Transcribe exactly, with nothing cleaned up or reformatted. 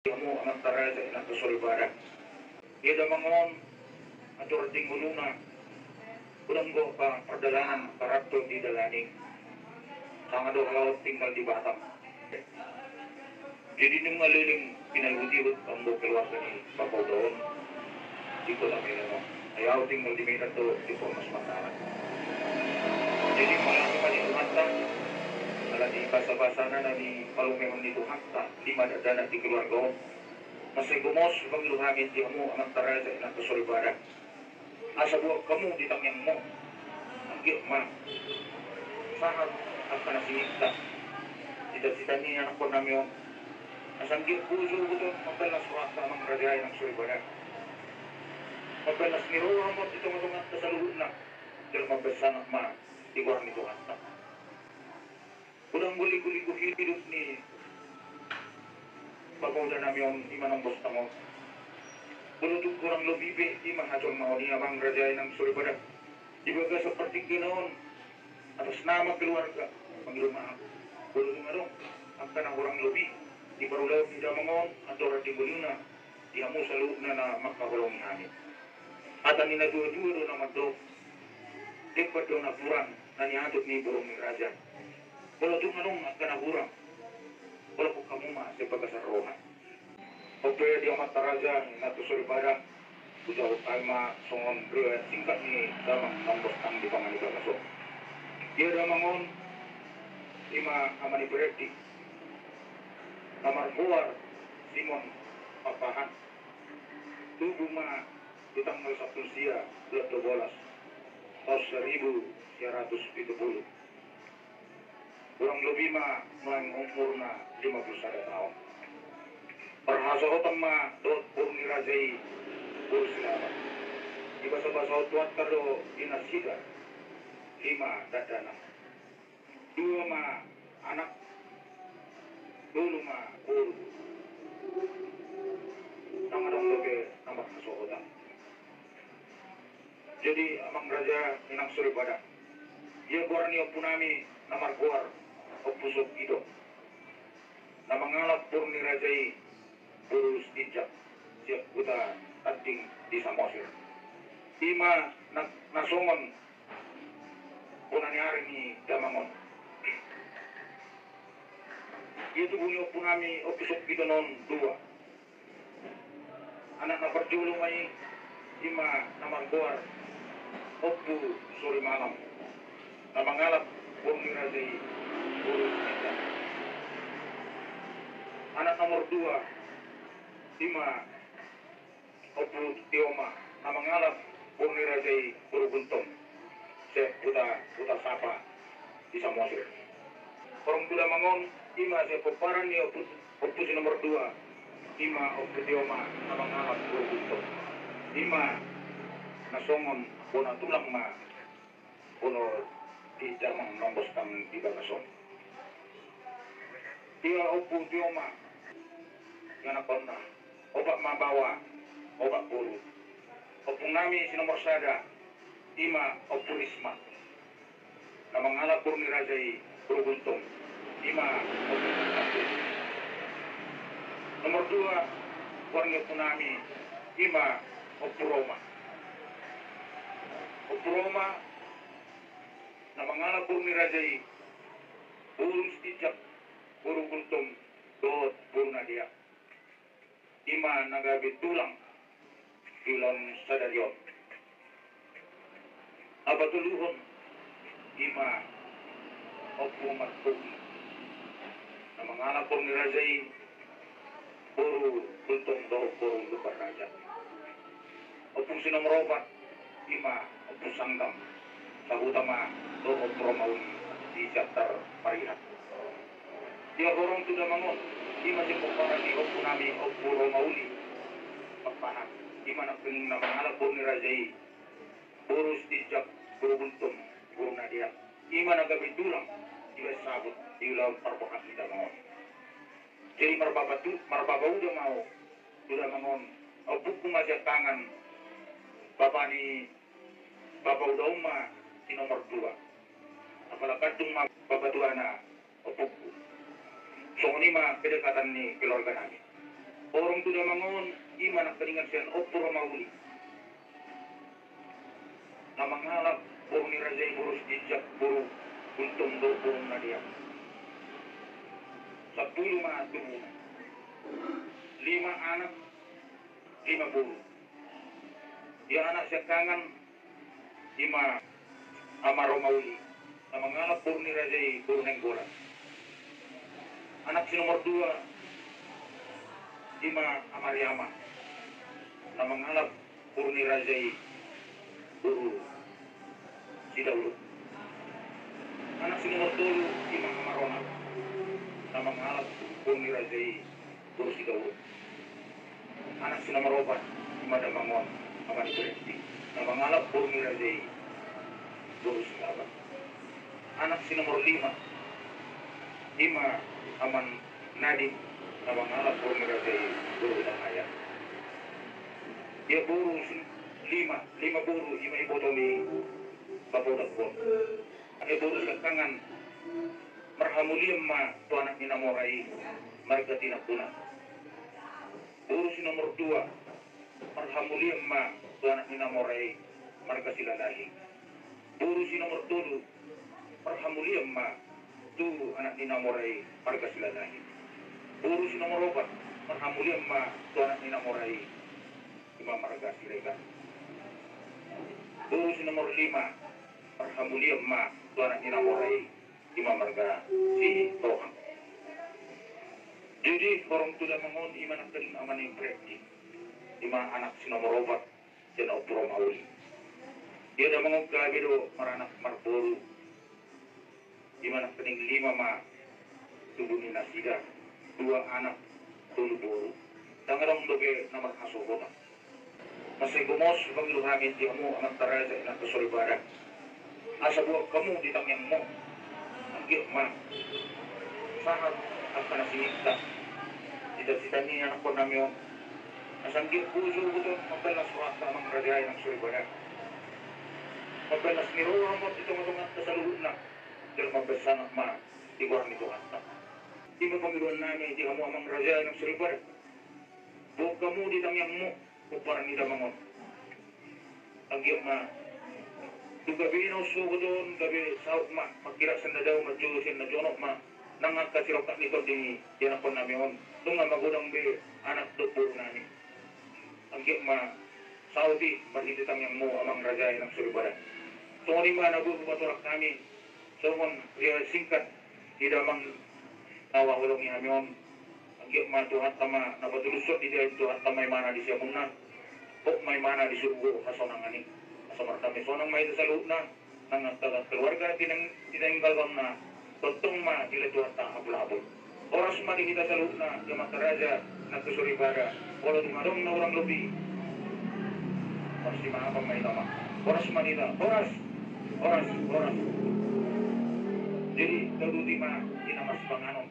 Hamu amanta raja, inanta soripada. Ia damang on, andorang di ngoluna, godang do angka pardalanan, paranto didalani. Sanga do halak on tinggal di Batam. Jadi nunga leleng pinaihut-ihut anggo keluarga ni bapauda on di kota Medan on. Ai ahu tinggal di Medan do, di Fornas Mataram. Jadi mauliate ma di Tuhanta, ala ni basa-basana na nipalumehon ni Tuhanta, lima dakdanak di keluarga on. Mansai gomos pangido hami di hamu amanta raja, inanta soripada. Asa boan hamu di tangiangmu. Anggiat ma sahat angka na sininta, cita-cita ni anakkonnami on. Asa anggiat boso boto mambalas rohanta, amang raja, inang soripada. Mambalas ni roha ma di tonga-tonganta saluhutna. Jala mambahen sangap ma di goar ni Tuhanta. Godang do liku-liku hidup ni bapaudanami on, i ma Nambostang on. Molo tung hurang lobi pe, i ma hajolmaon i, amang raja, inang soripada. Di bagasan partingkian on, atas nama keluarga, pangido ma ahu. Molo tung adong angka na hurang lobi di parulaon ni damang on, andorang di ngoluna, di hamu saluhutna na mangkaholongi hami. Hata ni na tua-tua do na mandok, demban do na hurang na niatut ni burung ni raja. Molo tung adong angka na hurang, holong hamu ma sian bagasan roha. On pe di amanta raja, inanta soripada, hujawab hami ma songon riwayat singkat ni damang Nambostang di pangan di bagas on. Ia damang on, i ma ama ni Perendi, na margoar Simon Pakpahan. Tubu ma di tanggal sampulu sia bulan dua bolas, taon saribu sia ratus pitu pulu. Hurang lobi ma nuaeng umurna lima pulu sada taon. Parhasohotan ma dohot boru ni raja i boru Silaban. Dibasa-basahon Tuhanta do di nasida lima dakdanak. Dua ma anak, tolu ma boru. Ndang adong dope na marhasohotan. Jadi amang raja, inang soripada, ia goar ni ompunami na margoar Ompu Sogito, na mangalap boru ni raja i boru Sitinjak, sian huta Tanding di Samosir. I ma na, na songon bona ni ari ni damang on. Ia tubu ni ompunami Ompu Sogito on dua. Anak na parjolo ma i, i ma na margoar Ompu Sorimalam, na mangalap boru ni raja i boru Sitinjak. Anak nomor dua, i ma Ompu Tioma, na mangalap boru ni raja i boru Gultom, sian huta, huta Sapa di Samosir. Horong tu damang on, i ma sian pomparan ni ompu, ompu si nomor dua, i ma Ompu Tioma, na mangalap boru Gultom. I ma na songon bona tulang ma boru ni damang Nambostang di bagas on. Ia Ompu Tioma, ianakhonna, opat ma baoa, opat boru. Ompunami si nomor sada, i ma Ompu Risma, na mangalap boru ni raja i boru Gultom, i ma Ompu Risma. Nomor dua, goar ni ompunami, i ma Ompu Roma. Ompu Roma, na mangalap boru ni raja i boru Sitinjak, boru Gultom dohot boru Nadeak. I ma na gabe tulang di ulaon sadari on. Na patoluhon, i ma Ompu Martogi, na mangalap boru ni raja i boru Gultom dohot boru Lumban Raja. Ompu si nomor opat, i ma Ompu Sanggam, sahuta ma dohot Ompu Romauli di Siantar Parihat. Ia horong tu damang on, i ma sian pomparan ni ompunami Ompu Romauli Pakpahan, i ma nangkining na mangalap boru ni raja i boru Sitinjak, boru Gultom, boru Nadeak. I ma na gabe tulang dibahen sabut di ulaon parbohak ni damang on. Jadi marbapa tu, marbapa uda ma ahu tu damang on. Ompungku ma sian tangan bapa ni bapauda on ma si nomor dua. Apala kandung ma bapa tuana ompungku. Songon i ma kedekatan ni keluarganami. Tu damang on, ima nangkiningan sian Ompu Romauli. Na mangalap boru ni raja i boru Sitinjak, boru Gultom dohot boru Nadeak. Sampulu ma tubuna. Lima anak, lima boru. Ia anak siangkangan, ima Ama Romauli, na mangalap boru ni raja i boru Nainggolan. Anak si nomor dua, ima Ama Riama, na mangalap boru ni raja i boru Sidauruk. Anak si nomor tolu, ima Ama Ronald, na mangalap boru ni raja i boru Sidauruk. Anak si nomor opat, ima damang on, Ama ni Presti, na mangalap boru ni raja i boru Silaban. Anak si nomor lima, ima Ama Nadim, na mangalap boru ni raja i boru Hidayat. Ia boru si lima, lima boru, ima iboto ni Bapak Udak Bon. Ia boru siangkangan, marhamulian ma tu anak ni na mora i, marga Tinambunan. Boru si nomor dua, marhamulian ma tu anak ni na mora i, marga Silalahi. Boru si nomor tolu, marhamulian ma tu anak ni na mora i, marga Silalahi. Boru si nomor opat, marhamulian ma tu anak ni na mora i, ima marga Siregar. Boru si nomor lima, marhamulian ma tu anak ni na mora i, ima marga Sitohang. Jadi horong tu damang on, ima nangkining Ama ni Presti, ima anak si nomor opat sian Ompu Romauli. Ia damang on gabe do maranak marboru. Ima nangkining lima ma tubu ni nasida, dua anak, tolu boru. Ndang adong dope na marhasohotan. Mansai gomos pangido hami di hamu amanta raja, inanta soripada, asa boan hamu di tangiangmu. Anggiat ma sahat angka na sininta, cita-cita ni anakkonnami on. Asa anggiat boi sogot on mamballas rohanta amang raja, inang soripada, mamballas ni roha ma on di tonga-tonganta saluhutna. Jala mambahen sangap ma di goar ni Tuhanta. Ima pangidoannami di hamu amang raja, inang soripada, boan hamu di tangiangmu pomparan ni damang on. Anggiat ma tu gabe na umsogot on gabe saut ma, mangkirap sian na dao, manjou sian na jonok ma nang angka sirongkap ni tondi ni anakkonnami on. Nunga magodang be anak dohot borunami. Anggiat ma saut i marhite tangiangmu amang raja, inang soripada. Songon i ma na boi hupatorang hami songon riwayat singkat ni damang na huhaholongi hami on. Anggiat ma Tuhanta ma na patulushon di dia, Tuhanta ma imana di siamunna, hot ma imana di surgo hasonangan i. Asa mardame sonang ma hita saluhutna, nang angka keluarga Sinaing-, Sinainggolan na tongtong ma dilehon Tuhanta apul-apul. Horas ma di hita saluhutna, di amanta raja, inanta soripada, molo tung adong na hurang lobi, marsimaafan ma hita ma. Horas ma di hita, horas, horas, horas. Jadi tauduti ma di na marsipanganon.